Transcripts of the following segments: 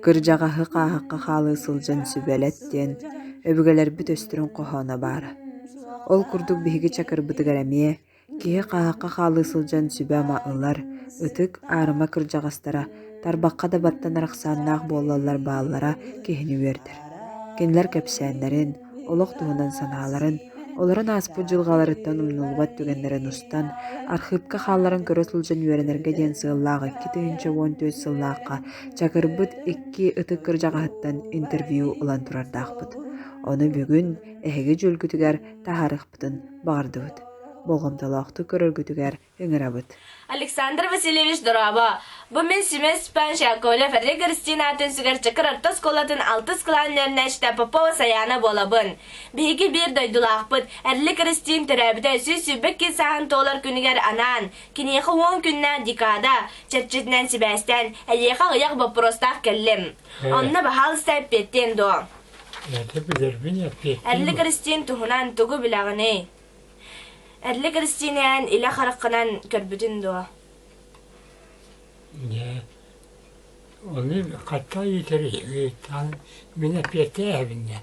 Кырдьаҕаһы хааһахха хаалыы сылдьан сүбэлэт диэн өбүгэлэрбит өстөрүн хоһооно баара. Ол курдук биһиги Чакырбытыгар эмиэ киһи хааһахха хаалыы сылдьан сүбэ-ама ылар, ытык, аарыма кырдьаҕастара тарбахха да баттанар ахсааннаах буоллаллар бааллара киһини үөрдэр. Кинилэр кэпсээннэрин, олох туһунан санааларын, олорон ааспыт дьылҕаларыттан умнуллубат түгэннэрин устан, архыыпка хаалларан көрө сылдьан үөрэнэргэ диэн сыаллаах 2014 сыллаахха Чакырбыт икки ытык кырдьаҕаһыттан интервью ылан турардаахпыт. Ону бүгүн эһиги дьүүлгүтүгэр таһаарыахпытын баҕардыбыт. Болҕомтолоохтук көрөргүтүгэр ыҥырабыт. Александр Васильевич дорообо! Бу мин Семен Степанович Яковлев Эрдэ Кристина аатын сүгэр Чакыр орто оскуолатын алтыс кылаан үөрэнээччитэ Попова Саяна буолабын. Биһиги биир дойдулаахпыт Эрли Кристин төрөөбүтэ 122 сааһын туолар күнүгэр анаан, киниэхэ уон күннээх декада чэрчитинэн сибээстээн, эйиэхэ аҕыйах боппуруостаах кэллим. Онно баһаалыста эппиэттиэн дуо? Это билэрбин эппиэттиим. Эрли Кристин туһунан тугу билэҕиний? Эрли Кристиинээн илэ хараххынан көрбүтүн дуо? Дьэ, ону хатта иитэр ыйытан мин эппиэттээһэбин дьэ.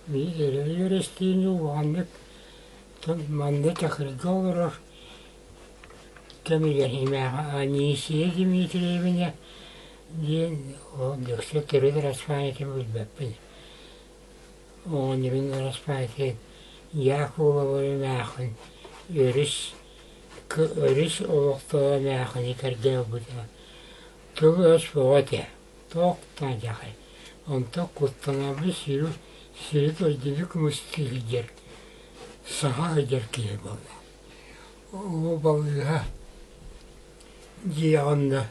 Биир үөрөстүүнү улаханнык манна Чакырга олорор кэмигэр Анисия Дмитриевна диэн ол дөксө төрүт араспаанньатын билбэппин. Оҕонньорун араспаанньатын Якулова эмээхин өрүс өрүс олохтооҕо эмээхини кэргэн ылбыта. Тыл-өс бөҕө этэ, туох да дьахай. Онтон куттанарбын сири сири дойдуну көмүскүү сылдьар саха сылдьар киһи буолла. Ол балыыһа дьиэҕэ онно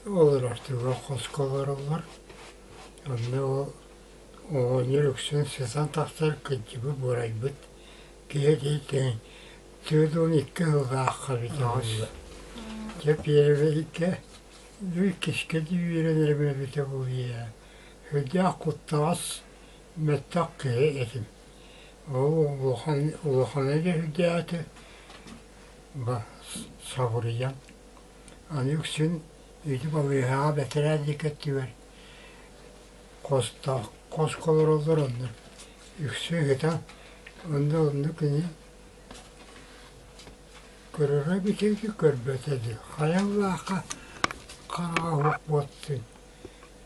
олорор туга хоско олороллор. Онно ол оҕонньор үксүн сытан тахсар кырдьыбыт буорайбыт киһи киһи 42 сыллаахха бүтэҕин. Дьэ первыйга иккискэ үөрэнэрим эбитэ буолуо сүрдээх куттаҕас мөлтөх киһи этим. Ол улахан улахана да сүрдээх этэ сабырыйан Аны үксүн ити балыыһаҕа бэтэрээ диэки өттүгэр хостоох хоско олороллор онно үксүн ыытан онно оннук ини көрөрө эбитэ көрбөтө дии хайалаахха хараҕа суох буолтун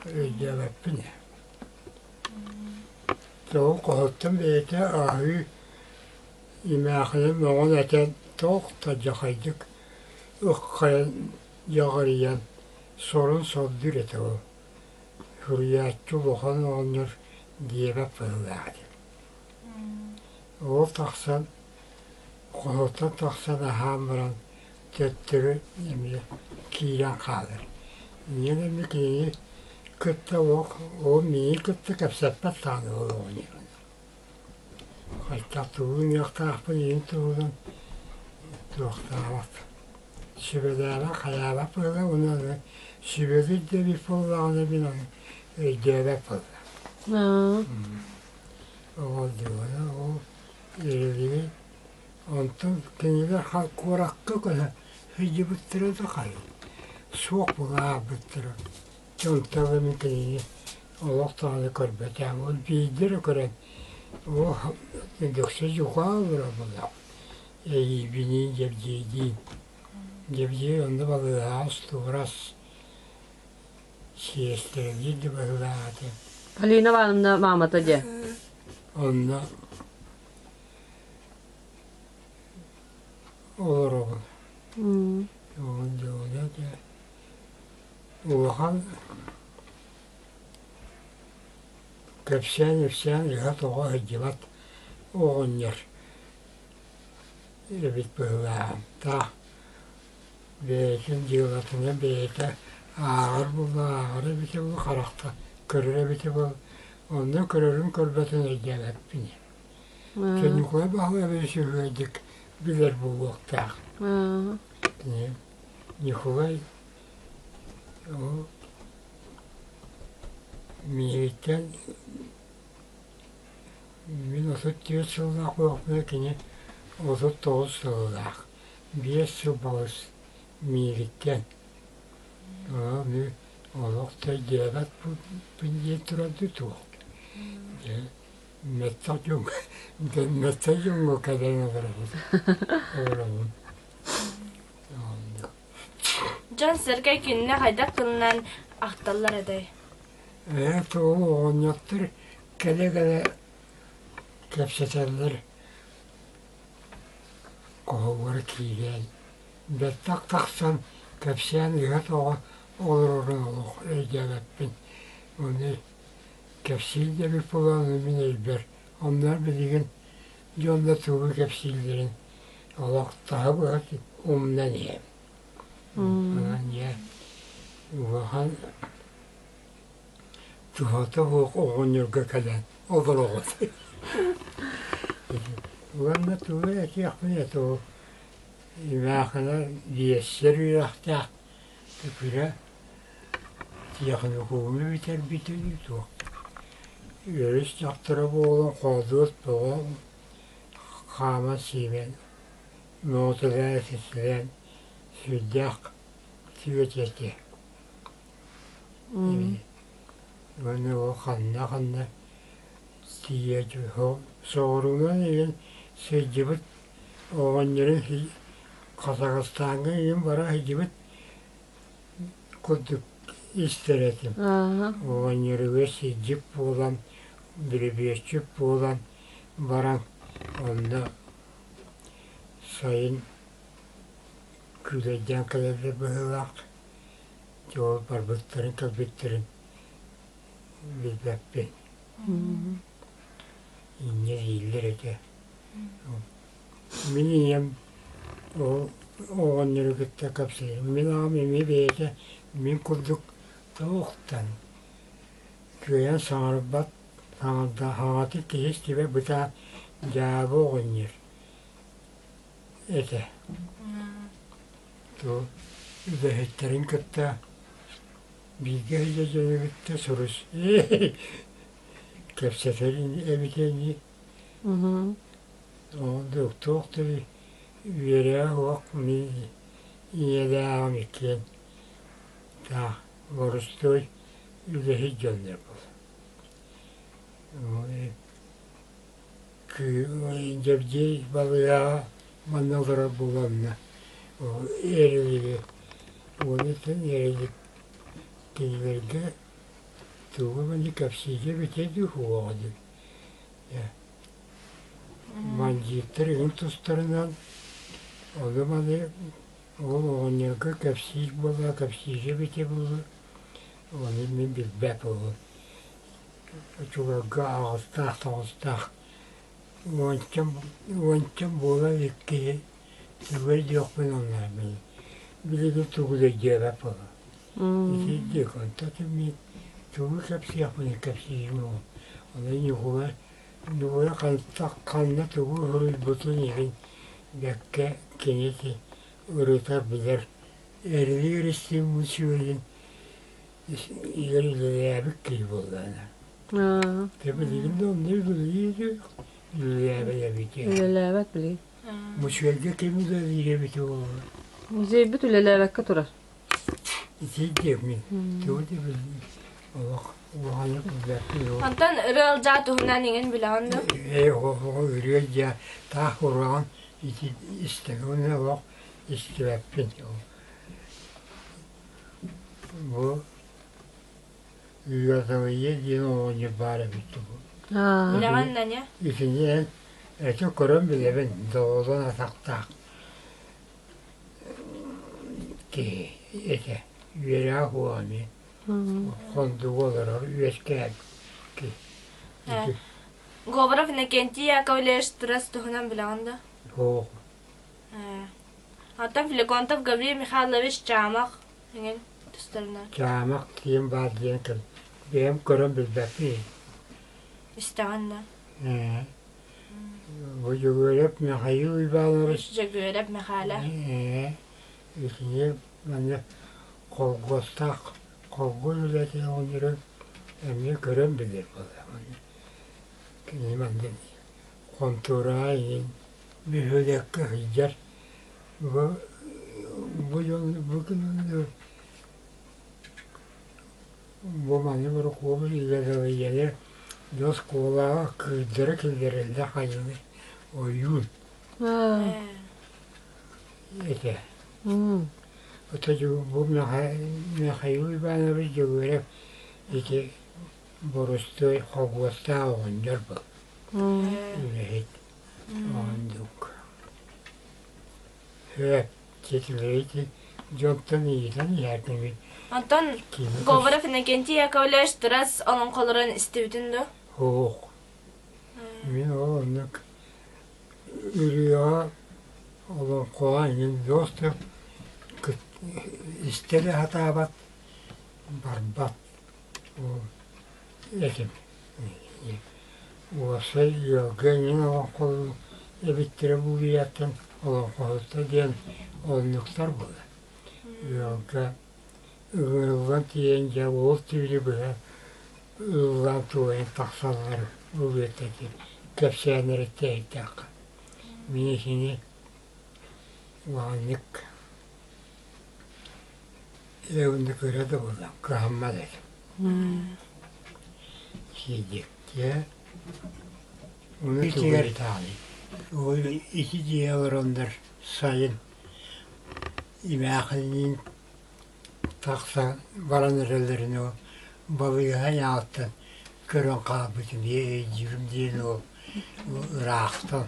өйдөөбөппүн ээ. Тоҕо хоһуттан бэйэтэ аһыы Эмээхиним мөҕөн этэн туох да дьахайдык ыххайан дьаҕарыйан сорун сордуур этэ ол. Суруйааччы улахан оҕонньор диэбэт быһыылаах этэ. Ол тахсан, хоһуттан тахсан аһаан баран төттөрү эмиэ киирэн хаалар. Ийэм эмиэ кинини кытта ол миигин кытта кэпсэппэт даҕаны ол оҕонньор. Хайдах тугу гыныахтаахпын иһин туһунан туохтаабат. Сүбэлээбэт, хайаабат буолла уонна аны сүбэлиир да эбит буоллаҕына мин ону өйдөөбөт буолла. Ол дьуона ол эрэлиги онтон кинилэр куоракка көһө сылдьыбыттара да хайа суох буолаабыттара. Дьонтон мин кинини олох даҕаны көрбөтөм. Ол биирдэ эрэ көрөн, оо, дөксө дьукаа олорор буоллаҕым. Эйиибиниин Дьэбдьиэйдиин. Дьэбдьиэй онно балыыһаҕа устуурас сиэстэрэлиир да быһыылаах этэ. Полина Ивановна маамата дьэ. Онно олоробун. Ол дьуона дьэ Улахан кэпсээн-ипсээн ыһа-тоҕо сылдьыбат оҕонньор эбит быһыылааҕым. Таах бэйэтин дьыалатынан бэйэтэ ааҕар буолла ааҕар эбитэ буолуо, харахта көрөр эбитэ буолуо. Онно көрөрүн көрбөтүн өйдөөбөппүн. Ньукулай Баһылайабыс үчүгэйдик билэр буолуохтаах. Ньукулай Ол миигиттэн мин 34 сыллаах буолуохпуна кини 39 сыллаах, 5 сыл балыс миигиттэн. Онон Олох да өйдөөбөт диэн туран туох. Дьэ мөттөх дьоҥҥо мөттөх дьоҥҥо кэлэн олоробут. Олоробун. Дьон-сэргэ кинини хайдах тылынан ахталлар этэй? Ээ, тугу оҕонньоттор кэлэ-кэлэ кэпсэтэллэр. Хоһугар киирэн, бэттэх тахсан кэпсээн ыһа-тоҕо олорорун олох өйдөөбөппүн. Ону кэпсиир да эбит буолан мин өйбөр. Онно билигин дьон да тугу кэпсииллэрин олох таһы-быһа умнан иһэбин. Онон дьэ улахан туһата суох оҕонньорго кэлэн олороҕут. Уонна тугу этиэхпин этэ ол Ивахына биэссэр үөрэхтээх күрэ техникуму бүтэрбитэ туох өрүс дьахтара буолан хоодуот бөҕө хааман-сиимэн муҥуталаан-ситилээн сүрдээх сүөтэтэ. Уонна ол ханна-ханна тиийэ соҕуруунан иһэн сылдьыбыт оҕонньорун Казахстаҥҥа иһин бара сылдьыбыт курдук истэр этим. Оҕонньоругар сылдьып буолан, бүрүбүөччүк буолан баран онно сайын күүлэйдээн кэлэллэр быһыылаах. Дьэ ол барбыттарын кэлбиттэрин билбэппин. Инньэ дииллэр этэ. Мин ийэм ол оҕонньору кытта кэпсэтэр. Мин аҕам эмиэ бэйэтэ мин курдук туохтан кыайан саҥарбат, саҥата киһи истибэт бытаан дьаабы оҕонньор этэ. Ту үлэһиттэрин кытта бииргэ сылдьар дьону кытта сурус кэпсэтэр эбитэ ини. Ол туох да үөрэҕэ суох мин ийэлээҕим иккиэн таах боростуой үлэһит дьоннор буолар. Дьэбдьиэй балыйаҕа манна олорор буоланна Эрилиги уонуттан Эрилик кинилэргэ тугу эмэ кэпсииргэ эбитэ дуу суоҕа дуу Бандьыыттар игин тустарынан ону-маны ол оҕонньорго кэпсиир буолла, кэпсиирэ эбитэ буолуо, ону мин билбэт буолуом. Оччолорго аҕыстаах тоҕустаах уончам уончам буола илик киһи тугу өйдүөхпүн онно билигин тугу да өйдүөбэт буолуом. Итирдик онтон мин тугу кэпсиэхпиний кэпсиирим ол. Ону Ньукулай Ньукулай хантах ханна тугу суруйбутун иһин бэккэ кини ити ырытар билэр эрилик эристиин үчүгэйин игэр үлэлээбит киһи буоллаҕына. Дьэ билигин да онно үлэлиир үлэлээбэт эбит. Үлэлээбэт билигин. Музейга ким үлэлиир эбитэ буолла? Музейбит үлэлээбэккэ турар. Итирдиэммин тугу да билбэт олох улаханнык билбэппин ол. Онтон ырыа-ылдьаа туһунан иҥин билэҕин дуо? Ээ оҕо ырыа-ылдьаа таах ураҕан ити истэбин олох истибэппин. Бу Ыаталыйа диэн оҕонньор баар эбит бу. Билэҕин да не? Итини эн этэ көрөн билэбин, доҕолон атахтаах киһи этэ. Үөрэҕэ суох эмиэ. Хондуга олорор үөскээбит киһи. Говоров Иннокентий Яковлевич Трас туһунан билэҕин да? Суох. Оттон Флегонтов Гаврил Михайлович Чаамах эҥин тустарынан. Чаамах киин баар диэн кэл бэйэм көрөн билбэппин. Истэҕин да? Ээ. Бу Дьөгүөрэп Михаил Иванович Дьөгүөрэп Михаила. Ээ. Итини манна холкуостаах холкуос үлэтин оҕонньору эмиэ көрөн билэр буоллаҕым. Кини манна хонтуораҕа иһин бөһүөлэккэ сылдьар бу бу дьон бу күн Бу маннык Борокуобай үлэлэрэ дьон оскуолаҕа кыырдара киллэрэллэр хайыҥый ойуун этэ. Ото бу Михаил Иванович Дьөгүөрэп ити боростуой хогуостаах оҕонньор был үлэһит оҕонньук. Һөөп Титулейти дьонтон ыйытан иһэрдибит. Онтон Говоров Иннокентий Яковлевич Турас олоҥхолорун истибитин дуо? Суох. Мин ол оннук ырыаҕа олоҥхоҕо эҥин доступ истэ да сатаабат, барбат ол этим. Уопсай ыалга эҥин олоҥхолуу эбиттэрэ буолуйааттан олоҥхоһуттар диэн оннуктар буолар. Ыалга ыҥырыллан тиийэн дьэ ол түүнү быһа ыллаан туойан тахсаллар ылыат этэ кэпсээннэриттэн иһиттэххэ. Мин итини улаханнык Ээ уонна кыра да буоллар кыһаммат этим. Сиидиккэ ону итигэр ол ити дьиэ олороннор сайын имээхиниин тахсан баран эрэллэрин ол балыыһа айаҕыттан көрөн хаалбытым өйдүүрүм диэн ол ыраахтан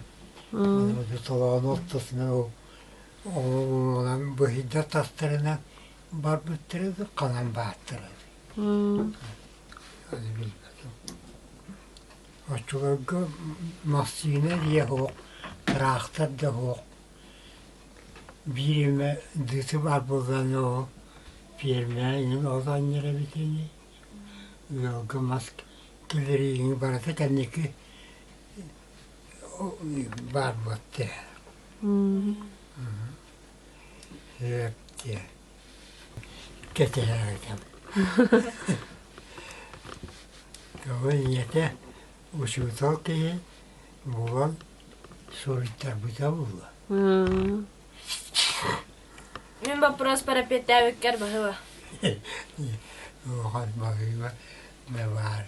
толоон ортотунан ол Онон быһыйдар тастарынан барбыттара да ханан бааттара Аны билбэтим. Оччолорго массыына диэ суох, тыраахтар да суох. Биир эмэ дыты баар буоллаҕына ол пиэрмэ иҥин ол анньар эбит ини. Ыалга мас киллэриини барыта кэнники баар буолта. Диэ кэтэһэр этим. Тоҕо ийэтэ учуутал киһи булан суруйтарбыта буолуо. Мин боппуруоспар эппиэттээбиккэр баһыыба. Улахан баһыыба да баар.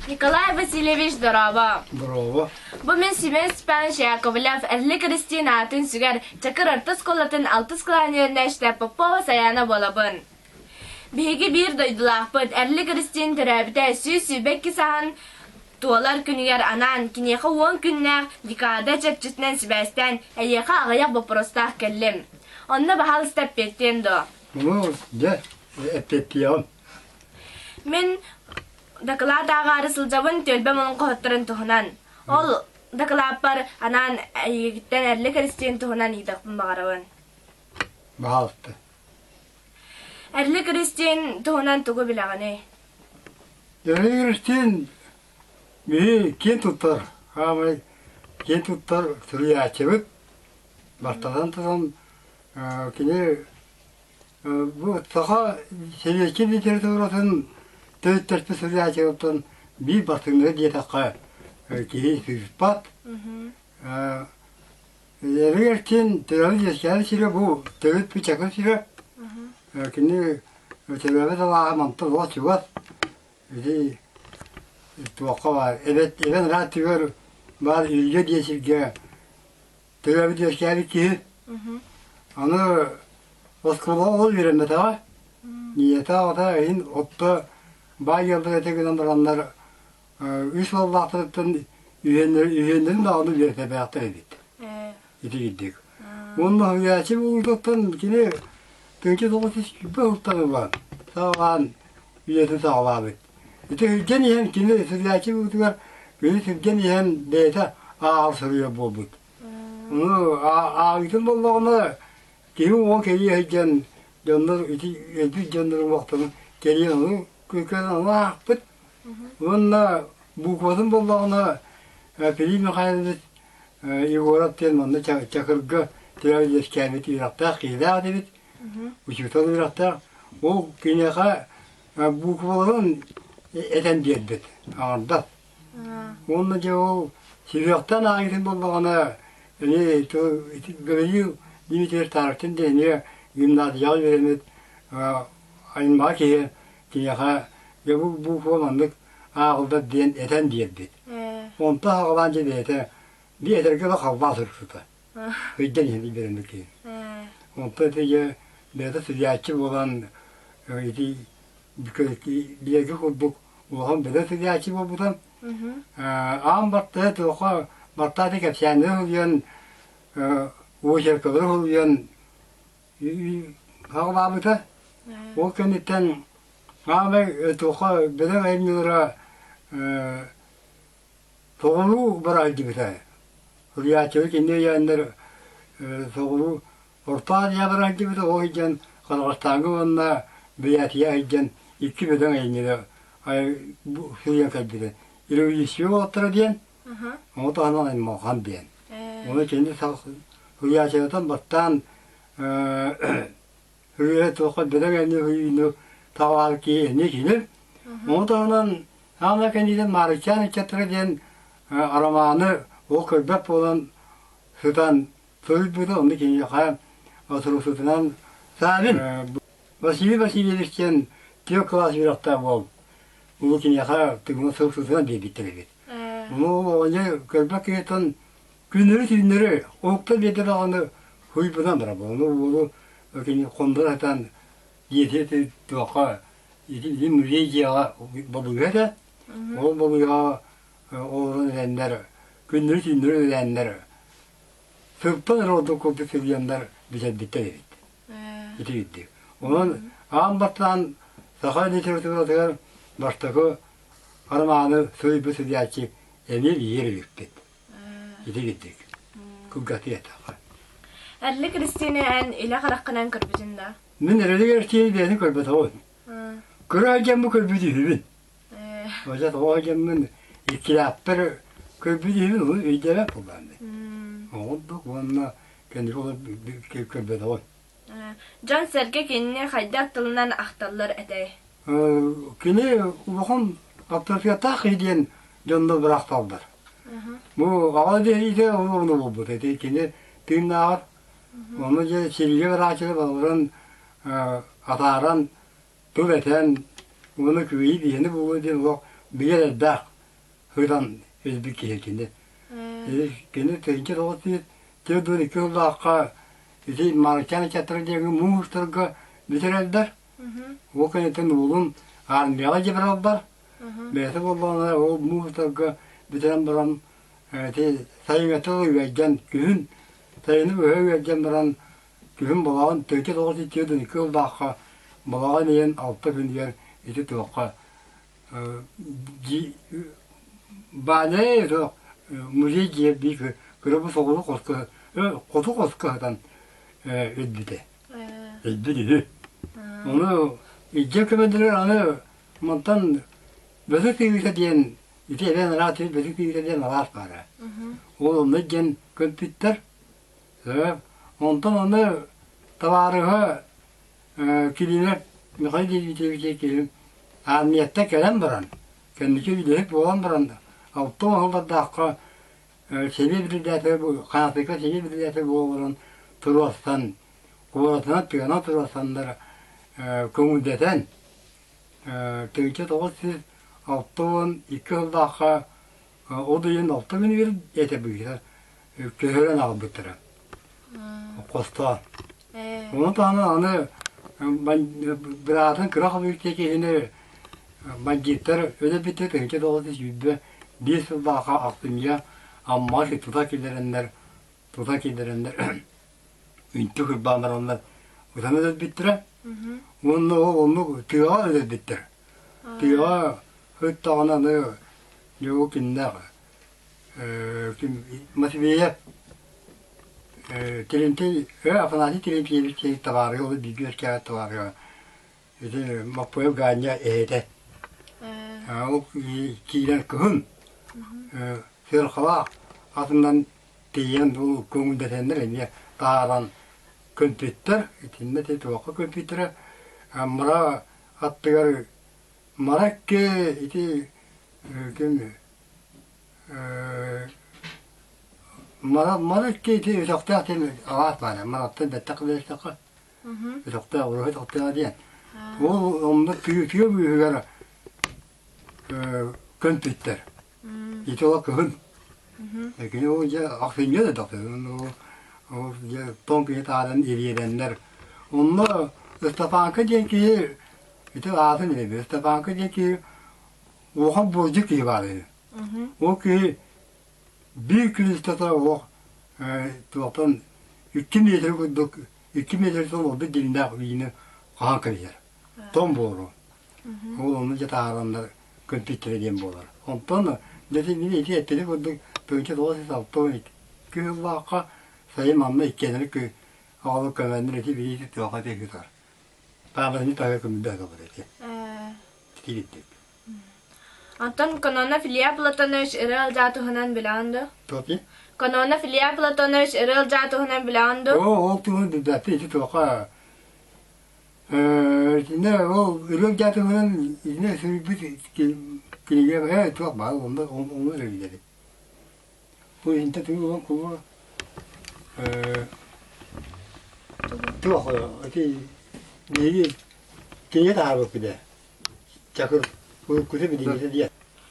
Николай Васильевич дорообо. Дорообо. Бу мин Семен Степанович Яковлев Эрли Кристин аатын сүгэр Чакыр орто оскуолатын алтыс кылааһын үөрэнээччитэ Попова Саяна буолабын. Биһиги биир дойдулаахпыт Эрли Кристин төрөөбүтэ 122 саһан туолар күнүгэр анаан киниэхэ уон күннээх декада чэрчитинэн сибээстээн эйиэхэ аҕыйах боппуруостаах кэллим. Онно баһаалыста эппиэттиэн дуо? Ну, дьэ, эппиэттиэҕим. Мин дакылаат ааҕаары сылдьабын түөлбэм олоҥхоһуттарын туһунан. Ол дакылааппар анаан эйигиттэн Эрли Кэристиин туһунан ыйытыахпын баҕарабын. Баһаалыста. Эрли Кэристиин туһунан тугу билэҕиний? Эрли Кэристиин биһи киэн туттар, хаамай киэн туттар суруйааччыбыт. Бастатан туран кини Бу саха сэбиэскэй литературатын төрүттэрбит суруйааччылартан биир бастыҥнара диэтэххэ киһи сыыспат. Эргэртин төрөөбүт үөскээбит сирэ бу төрүт Чакыр сирэ. Кини төрөөбүт алааһа мантан олох чугас. Ити туохха баар эбэт эбэн ыраах түгэр баар Үлгэ диэн сиргэ Төрөөбүт үөскээбит киһи. Аны оскуолаҕа ол үөрэммэтэҕэ. Ийэтэ аҕата иһин отто баай ыаллар этэ гынан бараннар үс уоллаахтарыттан үһүөннэрин даҕаны үөрэтэбээхтэр эбит. Ити курдук. Уонна уһуйааччы буолуутуттан кини тыынча тоҕус сүүс ылтан ылан саҕалаан үйэтин саҕалаабыт. Ити сылдьан иһэн кини суруйааччы быһыытыгар кини сылдьан иһэн бэйэтэ ааҕар суруйар буолбут. Ону ааҕыытын буоллаҕына киһи уҥуоҕа кэлиэ сылдьан дьоннор ити өлбүт дьоннор уҥуохтарын кэлиэн ону көрөн ону аахпыт. Уонна букватын буоллаҕына Филипп Михайлович Егоров диэн манна Чакырга төрөөбүт үөскээбит үөрэхтээх киһилээх этибит. Учуутал үөрэхтээх. Ол киниэхэ букваларын этэн биэрбит аҥардас. Уонна дьэ ол сүһүөхтэн ааҕыытын буоллаҕына, ити Гавриил. Дмитрий Старостин диэн эмиэ гимназияҕа үөрэммит аймаҕа киһи киниэхэ дьэ бу буква маннык ааҕыллар диэн этэн биэрбит. Онтон саҕалаан дьэ бэйэтэ биир этэргэ дылы халбаа сырсыта. Өйдөн иһэн үөрэммит киһи. Онтон ити дьэ бэйэтэ суруйааччы буолан ити биэргэ курдук улахан бөдөҥ суруйааччы буолбута. Аан бастаан туохха бастаан кэпсээннэри суруйан очеркалары суруйан саҕалаабыта. Ол кэнниттэн саамай туохха бөдөҥ айымньылара соҕуруу бара сылдьыбыта. Суруйааччылар кинини өйөөннөр соҕуруу Орто Азия бара сылдьыбыта, ол сылдьан Казахстаҥҥа уонна Бурятия сылдьан икки бөдөҥ айымньыны суруйан кэлбитэ. Революция уолаттара диэн, ону таһынан аймалҕан диэн. Ону кини суруйааччылартан бастаан Ырыа туохха бөдөҥ эмиэ уһуйууну таҕаал киһи эмиэ кини. Ону таһынан аана кэнниттэн Маарычаан ыччаттара диэн арамааны ол көрбөт буолан сытан суруйбута, онно киниэхэ суруксутунан Савин Василий Васильевич диэн түөрт кылаас үөрэхтээх уол улуу киниэхэ тыгына суруксутунан биэрбиттэр эбит. Ону оҕонньор көрбөт киһиттэн Күннэри-түүннэри уһукта биэрдэ даҕаны хуйбунан барабын. Ону уолу кини хондоро сатаан дьиэтигэр туохха ити музей дьиэҕэ балыыһа этэ. Ол балыыһаҕа олорон эрэннэр күннэри-түүннэри үлэлээннэр сылтан эрэ ордук курдук сылдьаннар бүтэрбиттэр эбит. Ити ирдик. Онон аан бастаан саха литературатыгар бастакы арамааны суруйбут суруйааччы эмиэ биир эбиппит. Ити курдук. Кылгатыы эттэххэ. Эрли Кристина эн илэ хараххынан көрбүтүн да? Мин Эрли Кристина бэйэтин көрбөтөҕүн. Кыра дьэммин көрбүт үһүбүн. Оля тоҕо дьэммин иккилээхпэр көрбүт үһүбүн, ону өйдөөбөт буоллаҕым. Оҕурдук уонна кэнники олор көрбөтөҕүн. Дьон-сэргэ кинини хайдах тылынан ахталлар этэй? Кини улахан авторитеттаах киһи диэн дьонно быраахталлар. Бу аҕа дэһиитэ ону буолбут. Ити кини тыыннааҕар ону дьэ сиргэ барааччылар баларан атааран тыл этэн уонна күөйүү биһини буолуо диэн олох билэр элбэх сытан өлбүт киһи кини. Кини тыһыынча тоҕус сүүс 42 сыллаахха ити Марчан ыччаттара диэҥҥэ муустарга бүтэрэллэр. Ол кэнниттэн уолун армияҕа дьыбараллар. Бэйэтэ буоллаҕына ол муустарга бүтэрэн баран ити сайыҥҥыта ыалдьан күһүн сайыны быһа ыалдьан баран күһүн балаҕан тыһыынча тоҕус сүүс 42 сыллаахха балаҕан ыйын алта күнүгэр ити туохха Баанай музей дьиэ биир кыра бу соҕуруу хоско хоту хоско сытан өлбүтэ. Өлбүт үһү. Ону илдьэ көмөлөрөр аны мантан Бөтүк тыыта диэн ити эбээн араас Бөтүк тыыта диэн алаас баара. Ол онно диэн көмпүттэр. Онтон аны табаарыһа Кинилэр Михаил Дмитриевич киһим армияттан кэлэн баран, кэнники үлэһит буолан баран, алта оһоллордооххо сэбиэ председателэ Хаатыка сэбиэ председателэ буолан туруорсан, куоратынан тыанан туруорсаннар көҥүллэтэн, 1962 сыллаахха Ол ыйын алта күнүгэр этэ быыһа көһөрөн аҕалбыттара. Хостоон. Ону таһынан аны быраатын кыра хабыычча киһини бандьыыттар өлөрбүттэр 1925 сыллаахха ахсынньыга Аммаҕа тута киллэрэннэр тута киллэрэннэр үнтү кырбаан бараннар ытан өлөрбүттэрэ. Уонна ол оннук тыаҕа өлөрбүттэр. Тыаҕа Ыттаҕына аны дьэ ол кимнээх ким Матвеев Терентий Афанасий Терентьевич диэн табаарыһа ол бииргэ үөскээбит табаарыһа ити Маппыев Ганя эһэтэ ол киирэн кыһын сыарҕалаах атынан тиийэн бу көҥүллэтэннэр эмиэ таһааран көмпүттэр итиннэ ити туохха көмпүттэрэ Аммара аттыгар Маракке ити ким Мара икки ити өтөхтөөх диэн алаас баар. Мараттан бэттэх кэлэстэххэ өтөхтөөх, уруһуй өтөхтөөх диэн. Ол онно тыа тыа быыһыгар көмпүттэр. Ити ол кыһын. Кини ол дьэ ахсынньы да тахсар. Ол дьэ тоҥ киһи таһааран ириэрэннэр. Онно Ыстапааҥка диэн киһи ити аатын билэбин. Ыстапааҥка диэн киһи улахан буолдьу киһи баар үһү. Ол киһи биир күн устата олох туохтан 2 метр курдук 2 метртэн ордук дириҥнээх үүнү хаһан кэбиһэр. Тоҥ буолуо. Ол ону дьэ таһаараннар көмпүүтэрэ диэн буолар. Онтон дьэ мин ити эппитим курдук 1962 сыллаахха сайын манна иккиэннэри аҕалан көмөннөр ити биһиги туохха тыһытар. Пааматынньык таһыгар көмүллэ сылдьар ити. Тиийбиттик. Онтон Кононов Илья Платонович ырыа алдьаа туһунан билэҕин дуо? Туох дии? Кононов Илья Платонович ырыа алдьаа туһунан билэҕин дуо? Оо, ол туһунан билбэппин ити туохха Итиннэ ол ырыа дьаатыгынан итиннэ суруйбут кинигэ ээ туох баар онно ону эрэ билэбин. Бу иһинтэ тугу булан кулу туох ити биһиги кинигэ таһаарбыппыт ээ. Чакыр уруккута билиҥҥитэ диэн.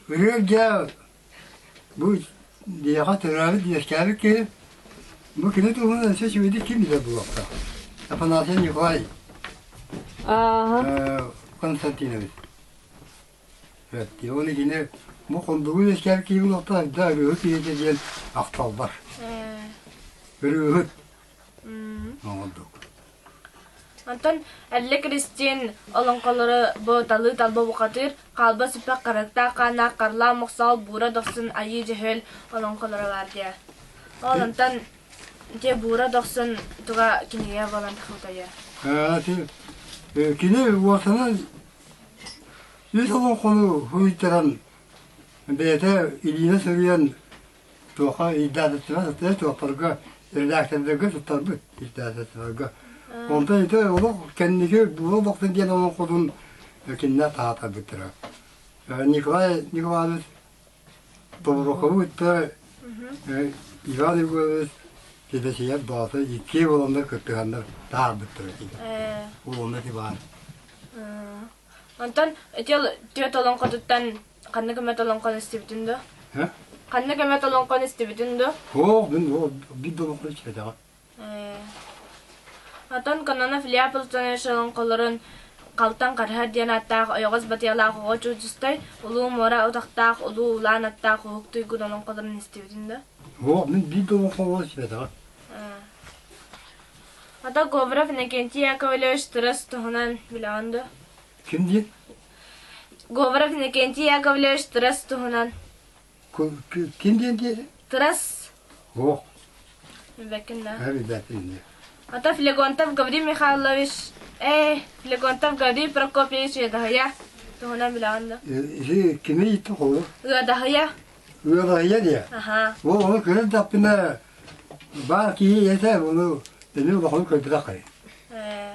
Ырыа дьаа Бу биһиэхэ төрөөбүт үөскээбит киһи бу кини туһунан өссө үчүгэйдик ким билэр буолуохтаах. Афанасий Николай Константинович. Оны кини бу Хондугу үөскээбит киһи буолуохтаах да ырыаһыт киһитэ диэн ахталлар. Ырыаһыт. Оҥордук. Онтон Эллэ Кристин олоҥхолору бу талыы талба бухатыыр, хаалба сүппэх харахтаах хааннаах Харлаан Мохсоҕол Буура Дохсун Айыы Дьөһүөл олоҥхолоро баар диэ. Ол онтон дьэ Буура Дохсун туга кинигэ буолан тахсыбытайа. Кини уосанан үс олоҥхону суруйтаран бэйэтэ илиинэ суруйан туохха издательство сатыыр туохтарга редактордарга туттарбыт издательстволарга. Онтон ити олох кэнники була олохтон диэн олоҥхотун кинилэр таһаатарбыттара. Николай Николаевич Тобурукову кытта Иван Егорович Федосеев Доосо иккиэ буоланнар кыттыһаннар таһаарбыттара. Ол онно ити баар. Онтон ити түөрт олоҥхотуттан Ханнык эмэ олоҥхону истибитин дуо? Һэ? Ханнык эмэ олоҥхону истибитин дуо? Суох, мин ол биир да олоҥхону истибэтэҕим. Ээ. Оттон Кононов Илья Платонович олоҥхолорун Халтаҥ Харыһар диэн ааттаах ойоҕос батыйалаах оҕо чуучустай, Улуу муора утахтаах Улуу Улаан аттаах Уһук Туйгун олоҥхолорун истибитин дуо? Суох, мин биир да олоҥхону истибэтэҕим. Ээ. Ата Говоров Иннокентий Яковлевич Тырас туһунан билэҕин дуо? Ким диэн? Говоров Иннокентий Яковлевич Тырас туһунан. Ким диэн диэри? Тырас. Суох. Билбэккин да? Ха билбэппин дии. Ата Флегонтов Гаврил Михайлович, э, Флегонтов Гаврил Прокопьевич Ыадаһыйа туһунан билэҕин да? Ити кими иитти холу? Ыадаһыйа. Ыадаһыйа диэ. Аха. Ол ону көрөр даппына баар киһи ийэтэ ону эми улаханы көрбөтөх кай. Э.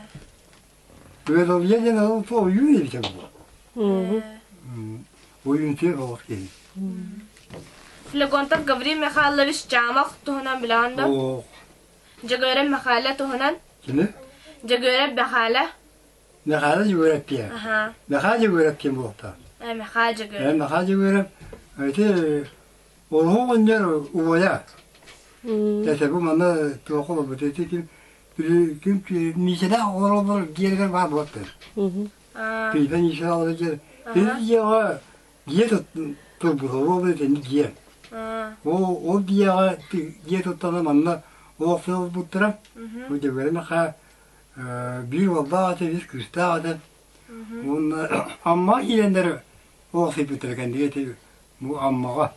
Ыаралыйа диэн ол ойуун эбитэ буолуо. Ойуунтуйар оҕус киһи. Флегонтов Гаврил Михайлович Чаамах туһунан билэҕин да? Ох. Дьөгүөрэп Мэхээлэ туһунан? Кими? Дьөгүөрэп Мэхээлэ. Мэхээлэ Дьөгүөрэп диэн. Аха. Мэхээ Дьөгүөрэп диэн буолуохтаах. Э, Мэхээ Дьөгүөрэп. Э, Мэхээ Дьөгүөрэп ити Олоһу оҕонньор убайа. Тэсэ бу манна туох олорбут ити ким ким Миисэлээх олороллор дьиэлэригэр баар буолаттар. Пиипэ Миисэлээх олорор дьиэ. Ити дьиэҕэ дьиэ турбут ол итинник дьиэ. Ол ол дьиэҕэ дьиэ туттана манна олохсуйбуттара. Бу дьөгүөрэ Михаил биир уоллаах этэ, биир кыыстаах этэ. Уонна Амма киирэннэр олохсуйбуттара кэнники ити Бу Аммаҕа.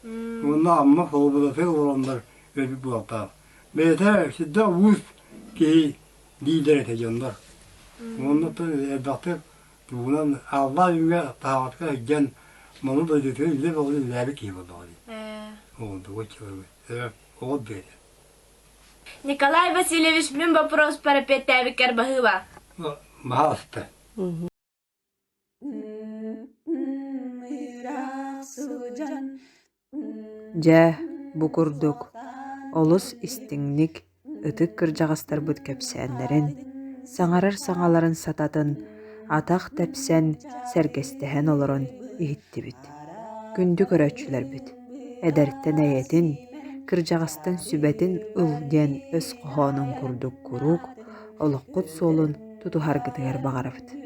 Уонна Амма Холободофел олороннор өлбүт буолтаах. Бэйэтэ сүрдээх уус киһи дииллэр этэ дьоннор. Уонна элбэхтик тугунан аллаа үүҥҥэ таһаҕатка сылдьан маны дойдутугар үлэ бөҕөнү үлэлээбит киһи буоллаҕа дии. Оҕонтуга оҕо бэйэтэ. Николай Васильевич, мин вопроспар эппиэттээбиккэр баһыыба. Баһаалыста. Дьэ, бу курдук. Олус истиҥник ытык кырдьаҕастарбыт кэпсээннэрин, саҥарар саҥаларын сататын атах тэпсэн, сэргэстэһэн олорон иһиттибит. Күндү көрөөччүлэрбит, эдэртэн эйэтин, кырдьаҕастан сүбэтин ыл диэн өс хоһоонун курдук куруук олоххут суолун тутуһаргытыгар баҕарабыт.